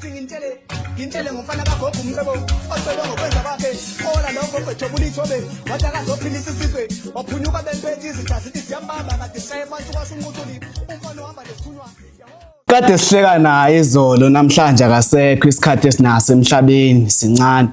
Athi ngintshele ngintshele ngomfana kagogo umcebo ocebe ngokwenza kwakhe ola lokho kwejobula ithobe wathi akazophilisa isizwe waphunyuka bempethe izitha zithi ziyambamba kade shaye phansi kwasho unquthuli umfana uhamba nesithunywa. Kade sihleka naye izolo, namhlanje akasekho. Isikhathi esinaso emhlabeni sincane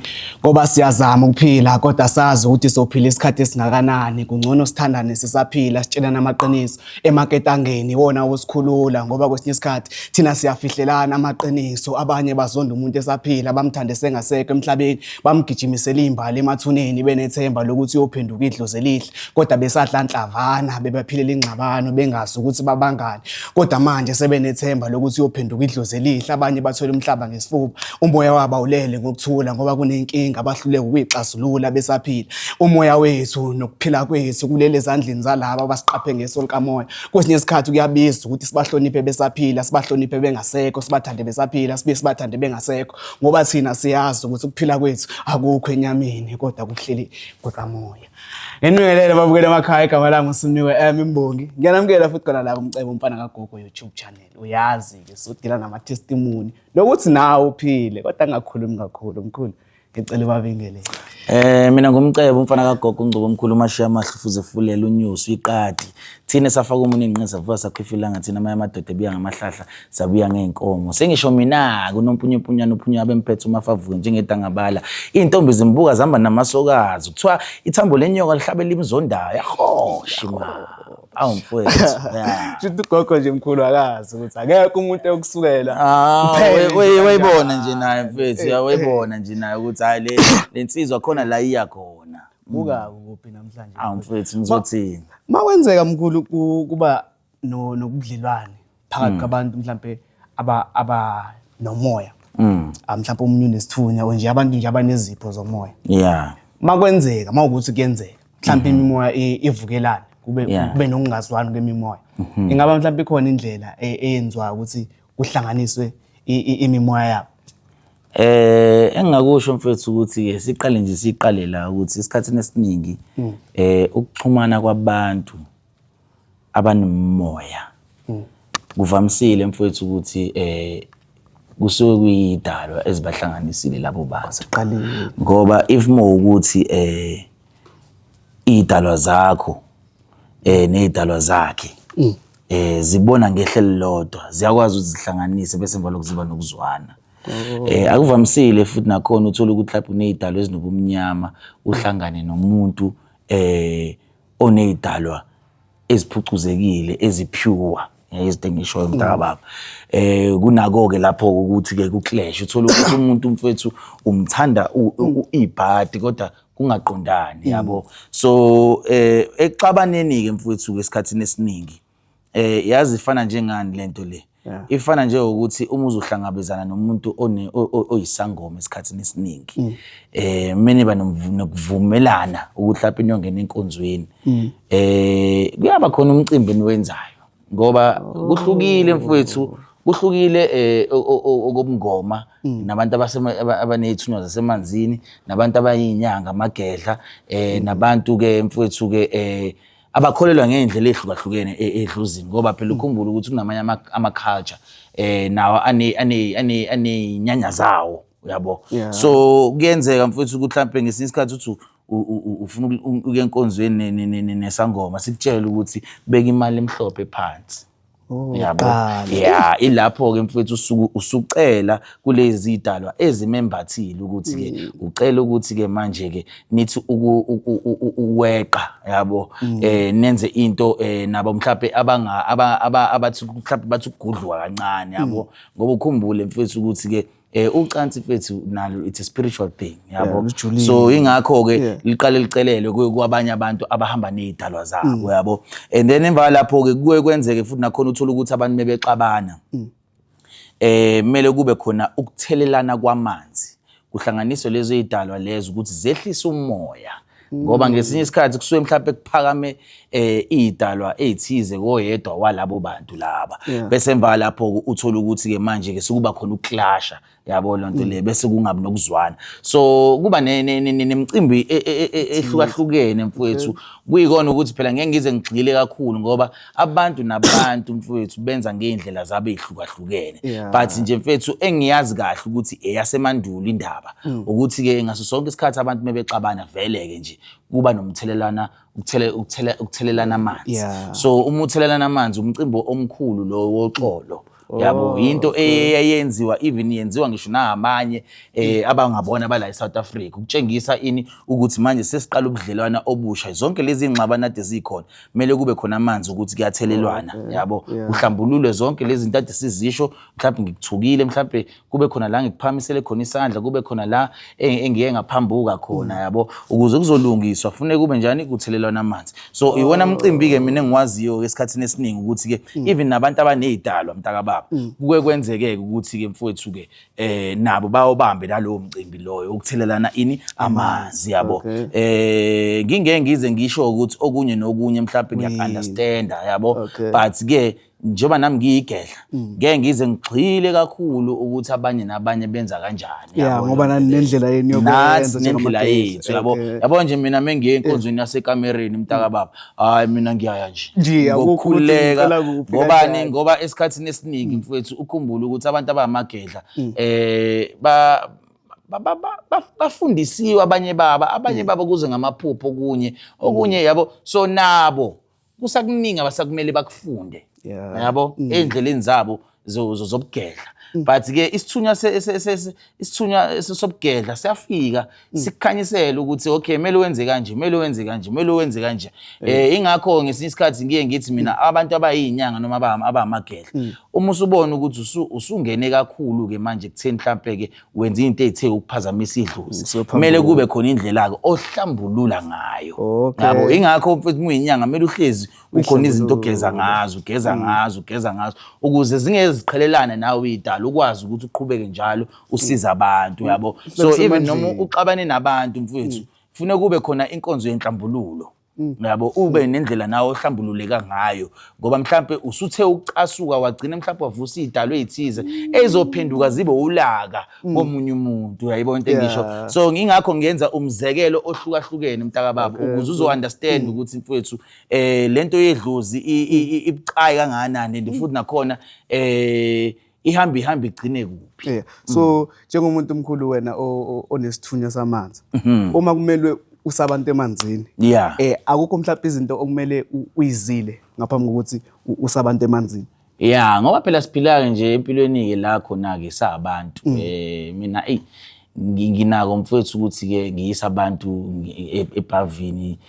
ngoba siyazama ukuphila, kodwa sazi ukuthi sophila isikhathi esingakanani. Kungcono sithandane sisaphila, sitshelane amaqiniso emaketangeni iwona osikhulula, ngoba kwesinye isikhathi thina siyafihlelana amaqiniso. Abanye bazonda umuntu esaphila, bamthande sengasekho emhlabeni, bamgijimisela imbali emathuneni benethemba lokuthi uyophenduka idlozi elihle, kodwa besadla nhlavana, bebaphilela ingxabano bengazi ukuthi babangani, kodwa manje sebenethemba lokuthi uyophenduka idlozi elihle. Abanye bathwele umhlaba ngesifuba, umoya wabo awulele ngokuthula ngoba kunenkinga abahluleka ukuyixazulula besaphila. Umoya wethu nokuphila kwethu kulele ezandleni zalaba abasiqaphe ngeso likamoya. Kwesinye isikhathi kuyabiza ukuthi sibahloniphe besaphila, sibahloniphe bengasekho, sibathande besaphila, sibuye sibathande bengasekho, ngoba thina siyazi ukuthi ukuphila kwethu akukho enyameni kodwa kuhleli kwekamoya. Nginibingelele babukele emakhaya, igama lami uSimiwe M Imbongi. Ngiyanamukela futhi khona la kuMcebo Umfana kaGogo YouTube channel. Uyazi-ke sodila nama-testimony nokuthi nawe uphile, kodwa ngingakhulumi kakhulu mkhulu. Ngicela ubabingelele. Mina ngumcebo umfana kagogo ungcobo omkhulu umashiya amahle ufuze fulela unyusi uyiqadi. Thina safaka umunye inqe savuka sakhwifa ilanga, thina amanye amadoda ebuya ngamahlahla sabuya ngey'nkomo. Sengisho mina kunompunyempunyana uphunywa abemphethe umafavuke njengedangabala. Iy'ntombi zimbuka zihamba namasokazi. Kuthiwa ithambo lenyoka lihlabe limzondayo. Yahosha ma. Awu mfowethu. Yeah. Shuthi ugogo nje mkhulu akazi ukuthi akekho umuntu eyokusukela. Ah, Kuphele nje wayibona kanjalo. nje naye mfethu, wayibona nje naye ukuthi hayi le nsizwa khona la iya khona. Buka kuphi namhlanje. Awu mfethu, ngizothini? Makwenzeka mkhulu kuba nobudlelwane phakathi kwabantu mhlambe aba nomoya. Ah, mhlambe omunye unesithunywa or nje abantu nje abanezipho zomoya. Makwenzeka mawukuthi kuyenzeka mhlambe imimoya ivukelane, kube kube nokungazwani kwemimoya. Ingaba mhlambe ikhona indlela eyenziwayo ukuthi kuhlanganiswe imimoya yabo? Engingakusho mfethu ukuthi ke siqale nje siqale la ukuthi esikhathini esiningi ukuxhumana kwabantu abanemoya kuvamisile mfethu ukuthi kusuke kuyidalwa ezibahlanganisile labo bantu. Siqalile. Ngoba if mawukuthi idalwa zakho nezidalwa zakhe zibona ngehle lilodwa, ziyakwazi ukuthi zihlanganise bese emva lokho ziba nokuzwana. Akuvamisile futhi nakhona uthola ukuthi lapho unezidalwa ezinobumnyama uhlangane nomuntu onezidalwa eziphucuzekile ezipure, izinto engishoyo mntaka baba. Kunako ke lapho ukuthi ke ku clash, uthola ukuthi umuntu mfethu umthanda ibhadi kodwa kungaqondani, yabo. So ekuxabaneni ke mfethu esikhathini esiningi yazi ifana njengani lento le, ifana nje ukuthi uma uzohlangabezana nomuntu oyisangoma esikhathini esiningi mene ba nokuvumelana ukuthi lapho niyongena enkonzweni kuyaba khona umcimbi eniwenzayo, ngoba kuhlukile mfowethu, kuhlukile okobungoma nabantu abanezithunywa zasemanzini nabantu abayinyanga amagedla nabantu ke mfowethu ke abakholelwa ngendlela ehlukahlukene edlozini, ngoba phela ukhumbule ukuthi kunamanye ama-culture nawo aneyinyanya zawo, uyabo. So kuyenzeka mfowethu ukuthi mhlampe ngesinye isikhathi uthi ufuna ukuya enkonzweni nesangoma sikutshele ukuthi beka imali emhlophe phansi. Yabo. Qala. Yeah, ilapho ke mfowethu usuku usucela kulezi idalwa ezimembathile ukuthi ke ucela ukuthi ke manje ke nithi ukweqa, yabo, nenze into nabo mhlawumbe abanga abathi mhlawumbe bathi ukugudluka kancane, yabo, ngoba ukhumbule mfowethu ukuthi ke ucansi mfethu nalo it's a spiritual thing, yabo. Lujulile. So ingakho ke liqale licelelwe kwabanye abantu abahamba nezidalwa zabo, yabo. And then emva lapho ke kuye kwenzeke futhi nakhona uthola ukuthi abantu bebexabana kumele kube khona ukuthelelana kwamanzi, kuhlanganiswe lezo izidalwa lezo ukuthi zehlise umoya. Ngoba ngesinye isikhathi kusuke mhlawumbe kuphakame idalwa ezithize koyedwa walabo bantu laba. Bese emva lapho uthola ukuthi ke manje ke sekuba khona ukuclasha, yabo lonto le, bese kungabi nokuzwana. So kuba nemicimbi ehlukahlukene mfowethu. Kuyikona ukuthi phela ngeke ngize ngigxile kakhulu ngoba abantu nabantu mfowethu benza ngey'ndlela zabo ey'hlukahlukene. But nje mfethu, engiyazi kahle ukuthi eyasemandulo indaba ukuthi-ke ngaso sonke isikhathi abantu mebexabana vele-ke nje kuba nomthelelana, ukuthelelana amanzi. So uma uthelelana amanzi, umcimbi omkhulu lo woxolo, yabo, into eyayenziwa, even yenziwa ngisho namanye abangabona bala eSouth Africa, ukutshengisa ini ukuthi manje sesiqala ubudlelwana obusha. Zonke lezi ingxabano ade zikhona, kumele kube khona amanzi ukuthi kuyathelelwana, yabo, kuhlambululwe zonke lezi zinto ade sizisho. Mhlawumbe ngikuthukile, mhlawumbe kube khona la ngikuphakamisele khona isandla, kube khona la engiye ngaphambuka khona, yabo, ukuze kuzolungiswa funeka kube njani, kuthelelwana amanzi. So iwona mcimbi-ke mina engiwaziyo esikhathini esiningi ukuthi-ke even nabantu abaney'dalwa, mntakababa, kuke kwenzeke-ke ukuthi-ke mfowethu-ke nabo bawubambe nalowo mcimbi loyo ukuthelelana ini amanzi, yabo. Ngingeke ngize ngisho ukuthi okunye nokunye mhlawumbe ngiyaku-understanda, yabo, but ke njengoba nami ngiyigedla, ngeke ngize ngigxile kakhulu ukuthi abanye nabanye benza kanjani. Yabo, ngoba nani nendlela yenu yokwenza nathi nendlela njengamagedla. yethu, yabo. Yabo nje mina mengiye enkonzweni yasekamereni, mntakababa, hayi, mina ngiyaya nje Nje, akukho ukuthi ngokukhululeka. ngicela kuphi, Ngobani? kanjani. Ngoba esikhathini esiningi mfowethu, ukhumbule ukuthi abantu abamagedla eh ba ba- ba- ba- ba- bafundisiwe abanye baba, abanye babo kuze ngamaphupho, okunye okunye, yabo. So nabo kusakuningi abasakumele bakufunde, yabo, ey'ndleleni zabo zobugedla. But ke isithunywa isithunywa sobugedla siyafika sikukhanyisele ukuthi okay, kumele wenze kanje, kumele wenze kanje, kumele wenze kanje. Ingakho ngesinye isikhathi ngiye ngithi mina abantu abayinyanga noma abamagedla, uma usubona ukuthi usungene kakhulu ke manje kutheni mhlambe ke wenza into ezithe ukuphazamisa idlozi, Usuphambuka. kumele kube khona indlela ke ohlambulula ngayo. Yabo, ingakho mfethu muyinyanga kumele uhlezi ukhona izinto ogeza ngazo, ugeza ngazo, ugeza ngazo, ukuze zingeke ziqhelelane nawe idala, ukwazi ukuthi uqhubeke njalo usiza abantu, yabo. So even noma Kusemandleni. uxabane nabantu mfethu, kufuneka kube khona inkonzo yenhlambululo, yabo, ube nendlela nawe ohlambululeka ngayo, ngoba mhlambe usuthe ukucasuka wagcina mhlambe wavusa idalo ezithize ezophenduka zibe ulaka komunye umuntu. Uyayibona into engisho? So ngingakho ngenza umzekelo ohlukahlukene, mntakababa, ukuze uzo understand ukuthi mfowethu lento yedlozi ibucayi kangakanani, and futhi nakhona ihamba ihamba igcine kuphi. Yeah. So njengomuntu omkhulu wena onesithunywa samanzi, uma kumelwe usabantu emanzini, akukho mhlawumbe izinto okumele uyizile ngaphambi kokuthi usabantu emanzini? Ya, ngoba phela siphila-ke nje empilweni-ke la khona-ke sabantu. Mina eyi nginako mfowethu ukuthi-ke ngiyisa abantu ebhavini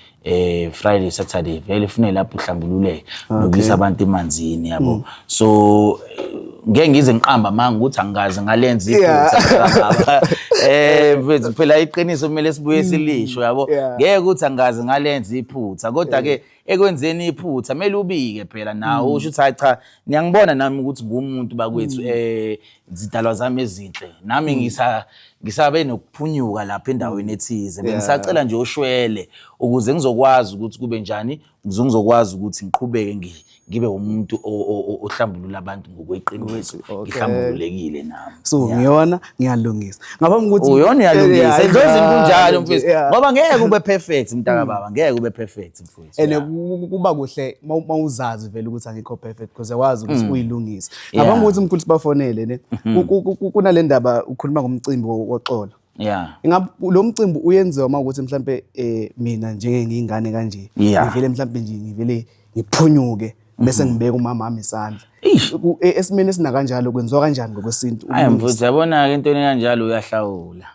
Friday, Saturday, vele fune lapho uhlambululeke nokuyisa abantu emanzini, yabo. So ngeke ngize ngiqamba amanga ukuthi angikaze ngalenza iphutha, mfethu. Phela iqiniso kumele sibuye silisho, yabo. Ngeke ukuthi angikaze ngalenza iphutha, kodwa ke ekwenzeni iphutha kumele ubike phela nawe, usho ukuthi hayi cha, niyangibona nami ukuthi ngumuntu bakwethu, zidalwa zami ezinhle, nami ngisabe nokuphunyuka lapha endaweni ethize, bengisacela nje oshwele ukuze ngizokwazi ukuthi kube njani, ukuze ngizokwazi ukuthi ngiqhubeke ngibe umuntu ohlambulula abantu ngokweqiniso, ngihlambululekile nami. So ngiyona ngiyalungisa ngaphambi kokuthi Uyona uyalungisa edlozini, kunjalo mfethu, ngoba ngeke ube perfect, mntakababa, ngeke ube perfect mfethu. And kuba kuhle mawuzazi vele ukuthi angikho perfect, because yawazi ukuthi uyilungise. Ngaphambi kokuthi mkhulu sibafonele ne, kunale ndaba ukhuluma ngomcimbi woxolo. Ingabe lo mcimbi uyenziwa uma ukuthi mhlambe mina njengengingane kanje ngivele mhlambe nje ngivele ngiphunyuke bese ngibeka umama wami isandla? Eish. Esimeni esina kanjalo kwenziwa kanjani ngokwesintu Hayi ukulungisa? mfethu, yabona-ke entweni kanjalo uyahlawula,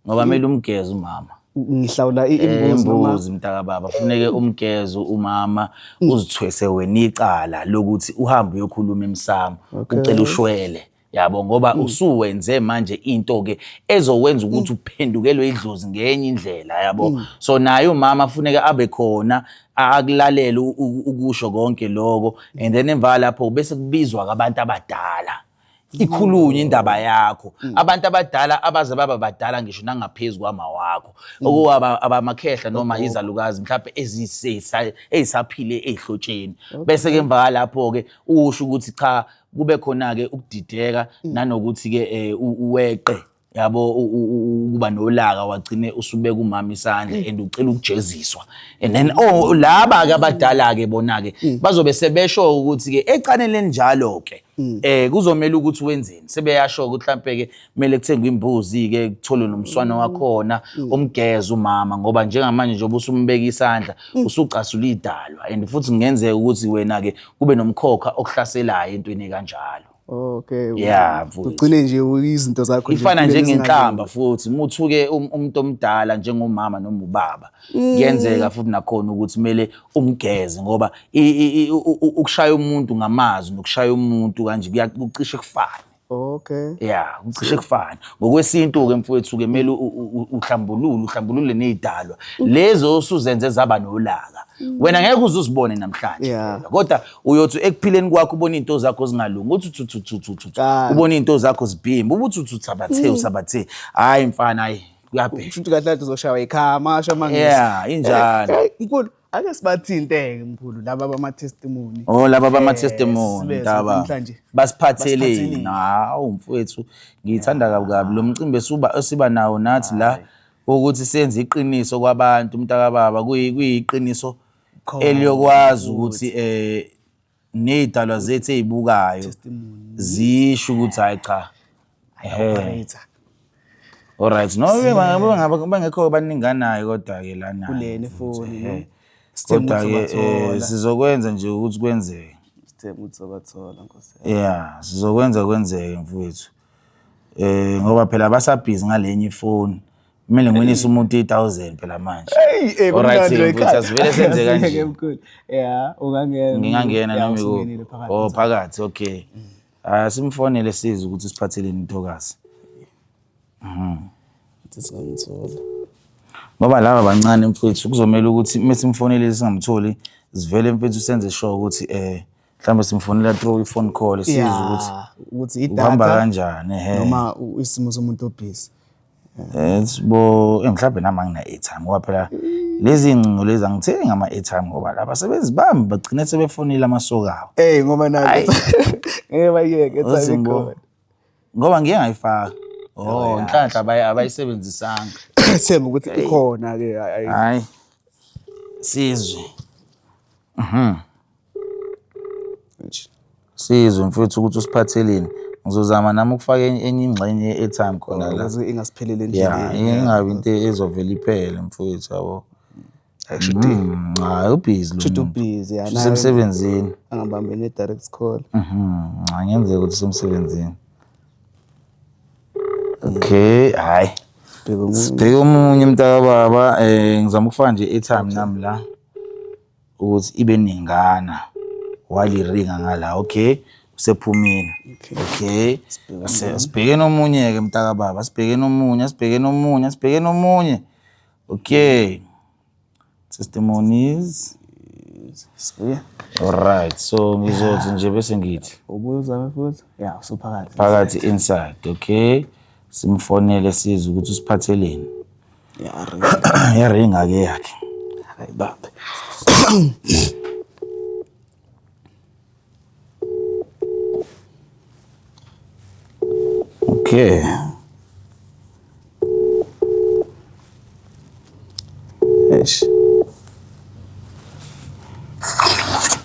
ngoba kumele umgeze umama. Ngihlawula imbuzi noma? Imbuzi, mntakababa. Funeke umgeze umama, uzithwese wena icala lokuthi uhambe uyokhuluma emsamo, ucela ushwele, yabo, ngoba usuwenze manje into ke ezokwenza ukuthi uphendukelwe idlozi ngenye indlela, yabo. So naye umama funeke abe khona akulalela ukusho konke lokho, and then emva lapho bese kubizwa abantu abadala, ikhulunywe indaba yakho, abantu abadala abaze baba badala ngisho nangaphezu kwama wakho. bakho okuwaba abamakhehla noma izalukazi mhlawumbe ezisesa ezisaphile ezihlotsheni. Bese ke emva kwalapho ke usho ukuthi cha, kube khona ke ukudideka nanokuthi ke uweqe yabo ukuba nolaka, wagcine usubeka umama isandla and ucela ukujeziswa. And then oh, laba ke abadala ke bona ke bazobe sebesho ukuthi ke ecaneni elinjalo ke kuzomela ukuthi wenzeni. Sebeyasho ukuthi mhlambe ke kumele kuthengwe imbuzi ke, kutholwe nomswana wakhona, umgeze umama, ngoba njengamanje njengoba usumbeka isandla usucasula idalwa, and futhi kungenzeka ukuthi wena ke kube nomkhokha okuhlaselayo entweni kanjalo. Yeah, mfowethu. Ugcine nje izinto zakho nje Ifana empilweni. Njengenhlamba futhi muthuke umuntu omdala njengomama noma ubaba, kuyenzeka futhi nakhona ukuthi kumele umgeze, ngoba ukushaya umuntu ngamazwi nokushaya umuntu kanje kucishe kufane. Yeah, kucishe kufane. Ngokwesintu-ke mfowethu-ke kumele uhlambulule ney'dalwa lezo osuzenze zaba nolaka. Wena ngeke uze uzibone namhlanje, phela, kodwa uyothi ekuphileni kwakho ubone iy'nto zakho zingalungi, uthi thu thu thu thu thu, Kanti. ubone iy'nto zakho zibhimba, ubuthi uthi usabathe usabathe, hhayi mfana, hhayi kuyabheda. Kusho ukuthi kahle kahle uzoshawa ikhama, asho amangisi. Yeah, injalo. Eh, mkhulu, ake sibathinte-ke mkhulu laba bama-testimony. Oh, laba bama-testimony sibezwe ndaba namhlanje. Basiphatheleni? Basiphatheleni. Hawu mfowethu, ngiyithanda kabi kabi lo mcimbi esuba esiba nawo nathi la ukuthi senze iqiniso kwabantu, mntakababa, kuyiqiniso Khona, eliyokwazi ukuthi nezidalwa zethu ezibukayo Testimony. zisho ukuthi hayi cha, ehe. Operator. Alright, no, bengekho baninganayo kodwa ke lana Kulena ifoni, ehe. no? Sithemba Kodwa ukuthi ke uzobathola. sizokwenza nje ukuthi kwenzeke. Sithemba ukuthi uzobathola, Nkosi yami. Yeah, sizokwenza kwenzeke mfowethu. Ngoba phela basabhizi ngalenye ifoni. Kumele ngiwinise umuntu 1000 phela manje. Hey, Alright, kumnandi la mfowethu, ekhaya. asivele senze kanje. Asiyeke, mkhulu. Yeah, ungangena. Ngingangena Yeah, noma ikuphi? usungenile phakathi. Oh, phakathi, okay. Ah, simfonele size ukuthi siphatheleni intokazi. Ukuthi singamthola. Ngoba laba bancane mfowethu, kuzomela ukuthi uma simfonele singamtholi, sivele mfowethu senze sure ukuthi mhlawumbe simfonela through i-phone call, sizwe ukuthi Yeah, ukuthi uhamba idatha kanjani, ehe. Noma isimo somuntu obhizi. Sibo mhlawumbe nami angina airtime, ngoba phela lezi ngcingo lezi angithengi ama airtime, ngoba laba sebenzi bami bagcine sebefonile amasokawo. Hey, ngoba nayo Ayi. ngeke bayeke Uthi airtime ngibo- ikhona. Ngoba ngike ngayifaka. Oh, yeah. Nhlanhla abayisebenzisanga. Themba ukuthi ikhona ke, ayi. Hayi. Sizwe. Nje. Sizwe mfowethu ukuthi usiphatheleni. Ngizozama nami ukufaka enye ingxenye ye-airtime khona la. Ukuze ingasipheleli Yeah, endleleni. ingabi into ezovela iphele mfowethu, yabo. Hayi, shuthi Hayi, ubhizi lo shuthi muntu. ubhizi ya. Shuthi usemsebenzini. Angabambi ne direct call. Angenzeka ukuthi usemsebenzini. Okay, hayi. Bheka omunye. Sibheke omunye mntaka baba, ngizama ukufaka nje airtime nami la ukuthi ibe ningana. Waliringa ngala, okay. Usephumile. Okay. Sibheke nomunye ke mntaka baba, sibheke nomunye, sibheke nomunye, sibheke nomunye. Okay. Testimonies. Sibuye. Alright, so ngizothi nje bese ngithi Ubuye uzame futhi. Yeah, usuphakathi. Phakathi inside, okay. Simfonele sizwe ukuthi usiphatheleni. Yeah, ring. Yaringa ke yakhe. Hayi baba. Okay. Eish.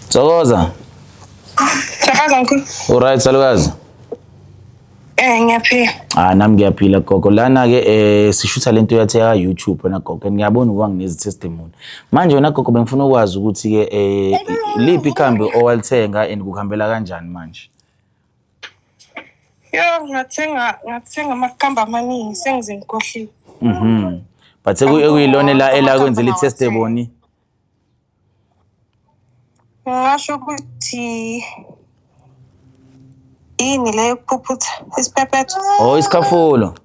Thokoza. Thokoza mkhulu. Alright, salukazi. Ngiyaphila. Ah, nami ngiyaphila gogo. Lana ke sishutha lento yathi ya YouTube wena gogo. Ngiyabona ukuba nginezi testimony. Manje wena gogo, bengifuna ukwazi ukuthi ke liphi ikhambi owalithenga and kuhambela kanjani manje? Yo, ngathenga amakhambi amaningi, sengize ngikhohliwe. But ekuyilona la elakwenzela i-testimony. Ngingasho ukuthi yini le yokuphuphutha isiphephetho? Oh, isikhafulo.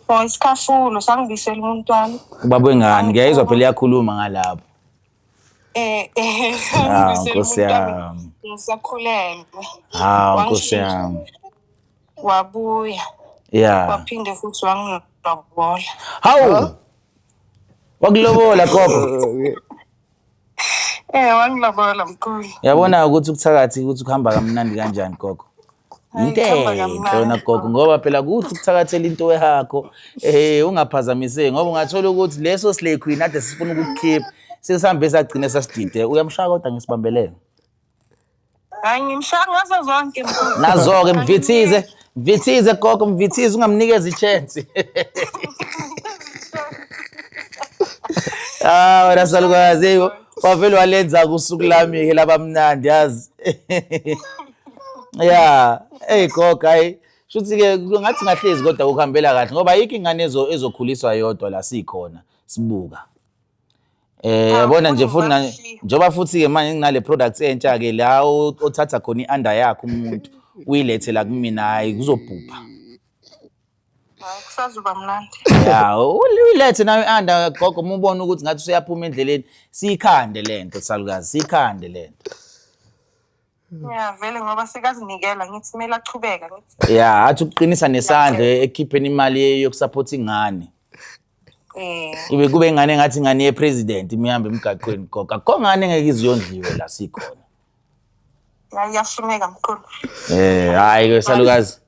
Oh, isikhafulo sangibisela umuntu wami. Ubaba wengane, ngiyayizwa phela iyakhuluma ngalapho. Ah, Ngibisela Nkosi umuntu wami yami. ngisakhulelwe. Hawu, Nkosi Wangishiya. yami. Wabuya. Waphinde futhi wangi Wangilobola. Hawu! Wakulobola gogo. Wangilobola mkhulu. Yabona ukuthi ukuthakathi ukuthi kuhamba kamnandi kanjani gogo. Into Hayi, kuhamba enhle kamnandi. yona gogo ngoba phela kuhle ukuthakathela into yakho ungaphazamiseki ngoba ungathola ukuthi leso slay queen ade sifuna ukukukhipha sesihambe sagcine sasidide uyamshaya kodwa ngesibambelelo. Hayi ngimshaya ngazo zonke mkhulu. Nazo-ke mvithize, mvithize gogo, mvithize ungamnikeza i-chance. Ah wena salukazi hey wavele walenza kusuku lami-ke labamnandi yazi. Ya, hey gogo hayi shuthi-ke ngathi ngahlezi kodwa ukuhambela kahle ngoba ayikho ingane ezokhuliswa yodwa la sikhona sibuka. Yabona nje futhi njengoba futhi-ke manje nginale products entsha-ke la othatha khona i-under yakho umuntu uyilethe la kumina hhayi kuzobhubha. Hayi kusazoba mnandi. Ya, uyilethe nawe i-under gogo uma ubona ukuthi ngathi useyaphuma endleleni siyikhande lento salukazi siyikhande lento. Ya vele ngoba sekazinikela ngithi kumele achubeka ngithi. Ya, athi ukuqinisa nesandla ekhipheni imali yokusupport ingane. Ibe kube ingane engathi ingane ye-president imihamba emgaqweni gogo. Akukho ngane engeke iziyondliwe la sikhona. Ya iyafuneka mkhulu. Hayi ke salukazi.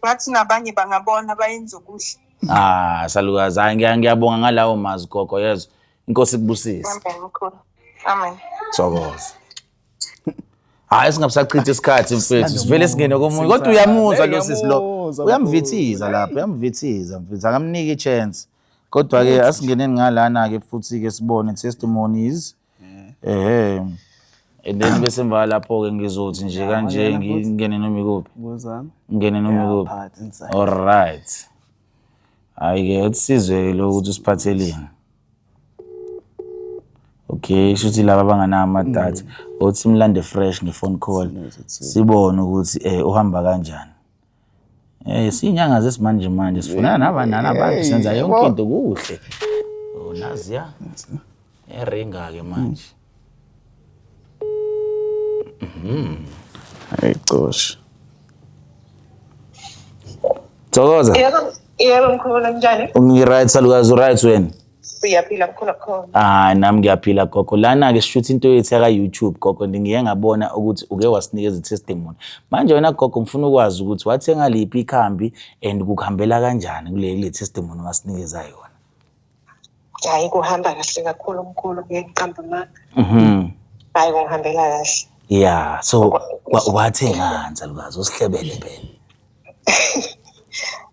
Ngathi nabanye bangabona bayenze okuhle. Ah, salukazi, hayi ngiyabonga ngalawo mazwi gogo yezwa. Inkosi ikubusise. Amen mkhulu. Amen. Thokoza. Hayi singabusachitha isikhathi mfethu, sivele singene komunye. Kodwa uyamuzwa lo sisi lo. Ngiyamuzwa Uyamvithiza lapha, uyamvithiza mfethu, akamniki i-chance. Kodwa ke asingeneni ngalana ke futhi ke sibone testimonies. And then bese emva lapho ke ngizothi nje kanje ngingene noma ikuphi. Buzami. Ngingene noma Yeah, ikuphi. phakathi inside. All right. Hayi ke usizwe ke lo ukuthi usiphatheleni. Okay, shuthi laba abanganawo amadatha othi simlande fresh nge-phone call sibone ukuthi uhamba kanjani. Siyinyanga zesimanje manje sifunana nabanani abantu senza yonke into kuhle. Oh naziya. Eringa ke manje. Hayi gosh. Thokoza. Yebo mkhulu njani? Ngi-right salukazi, right wena? Uyaphila mkhulu khona. Ah nami ngiyaphila gogo. Lana ke sishutha into yethu yaka YouTube gogo ngiye ngabona ukuthi uke wasinikeza i-testimony. Manje wena gogo ngifuna ukwazi ukuthi wathenga liphi ikhambi and kukuhambela kanjani kule testimony wasinikeza yona. Hayi kuhamba kahle kakhulu mkhulu ngiqamba amanga. Hayi kungihambela kahle. Yeah, so wathengani salukazi usihlebele phela.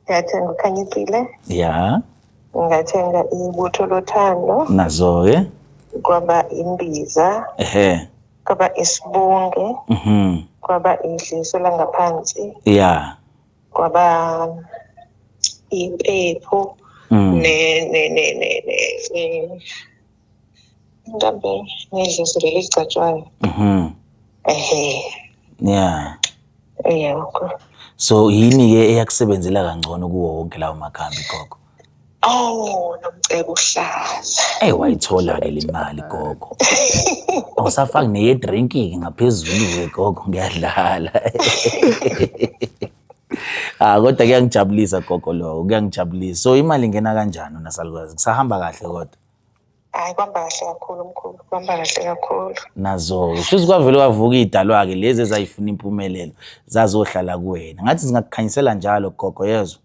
Ngathenga uKhanyisile. Yeah. Ngathenga ibutho lothando. Nazo ke. Kwaba imbiza. Kwaba isibunge. Kwaba idliso langaphansi. Yeah. Kwaba impepho. Ne ne ne ne ne. Ngambe nedliso leli ligcatshwayo. Yeah. Yebo. So yini ke eyakusebenzela kangcono kuwo wonke lawo makhambi gogo? Oh, nomcebo uhlaza. Wayithola ke le mali gogo. Awusafaki neye drinking ngaphezulu ke gogo ngiyadlala. Ah kodwa kuyangijabulisa gogo lokho, kuyangijabulisa. So imali ingena kanjani nasalukazi? Kusahamba kahle kodwa. Hayi kuhamba kahle kakhulu mkhulu, kuhamba kahle kakhulu. Nazo, shuthi kwavele wavuka idalwa ke lezi ezayifuna impumelelo zazohlala kuwena. Ngathi singakukhanyisela njalo gogo yezwa.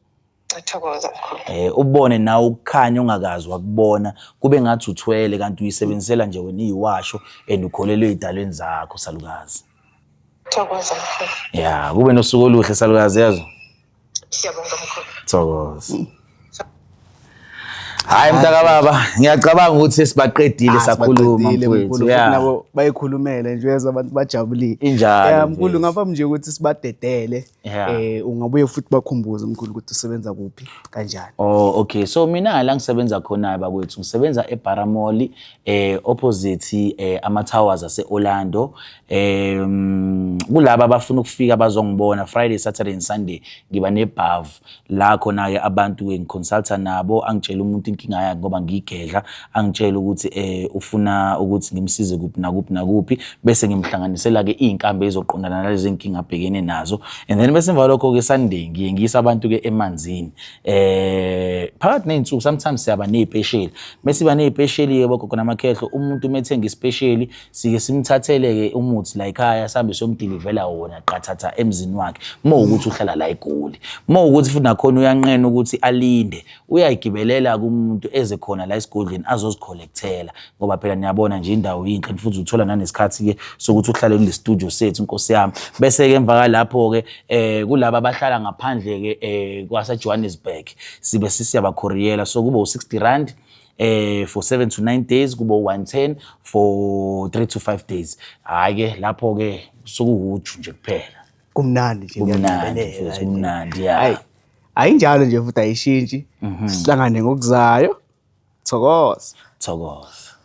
Ngiyathokoza mkhulu. Ubone nawe ukukhanya ongakazi wakubona kube ngathi uthwele kanti uyisebenzisela nje wena iyiwasho and ukholelwe idalweni zakho salukazi. Thokoza mkhulu. Yeah, kube nosuku oluhle salukazi yezwa. Siyabonga mkhulu. Thokoza. Hayi mntaka baba, ngiyacabanga ukuthi sibaqedile sakhuluma mfowethu. Yeah. Nabo bayikhulumele nje uyezwa abantu bajabulile. Injalo. Yeah, mkhulu ngaphambi nje ukuthi sibadedele. Ungabuye futhi bakhumbuze mkhulu ukuthi usebenza kuphi kanjani. Oh okay. So mina la ngisebenza khona bakwethu, ngisebenza eBaramoli opposite ama towers ase Orlando. Kulaba abafuna ukufika bazongibona Friday, Saturday and Sunday ngiba nebhavu la khona ke abantu ngiconsulta nabo, angitshela umuntu inkinga inkinga yakhe ngoba ngiyigedla, angitshele ukuthi ufuna ukuthi ngimsize kuphi nakuphi nakuphi, bese ngimhlanganisela-ke iy'nkambi ezizoqondana nalezi nkinga abhekene nazo. And then bese emva kwalokho-ke Sunday ngiye ngiyise abantu-ke emanzini. Phakathi ney'nsuku sometimes siyaba ney'pesheli. Mesiba ney'pesheli-ke bogogo namakhehlo, umuntu uma ethenga isipesheli sike simthathele-ke umuthi la ekhaya, sihambe siyomdilivela wona qathatha emzini wakhe, uma wukuthi uhlala la eGoli. Uma wukuthi futhi nakhona uyanqena ukuthi alinde, uyayigibelela-ke umuntu eze khona la esigodlweni azozikholekthela, ngoba phela niyabona nje indawo yinhle, futhi uthola nanesikhathi-ke sokuthi uhlale kule studio sethu, nkosi yami. Bese-ke emva kwalapho-ke kulaba abahlala ngaphandle-ke kwase-Johannesburg, sibe sisiyabakhoriyela, so kuba u-60 rand for 7 to 9 days, kuba u-110 for 3 to 5 days. Hhayi-ke lapho-ke sokuwuju nje kuphela. Kumnandi nje, Kumnandi ngiyakubingelela mfethu, nje. kumnandi, ya. Hayi, ayinjalo nje futhi ayishintshi. Sihlangane ngokuzayo. Thokoza. Thokoza.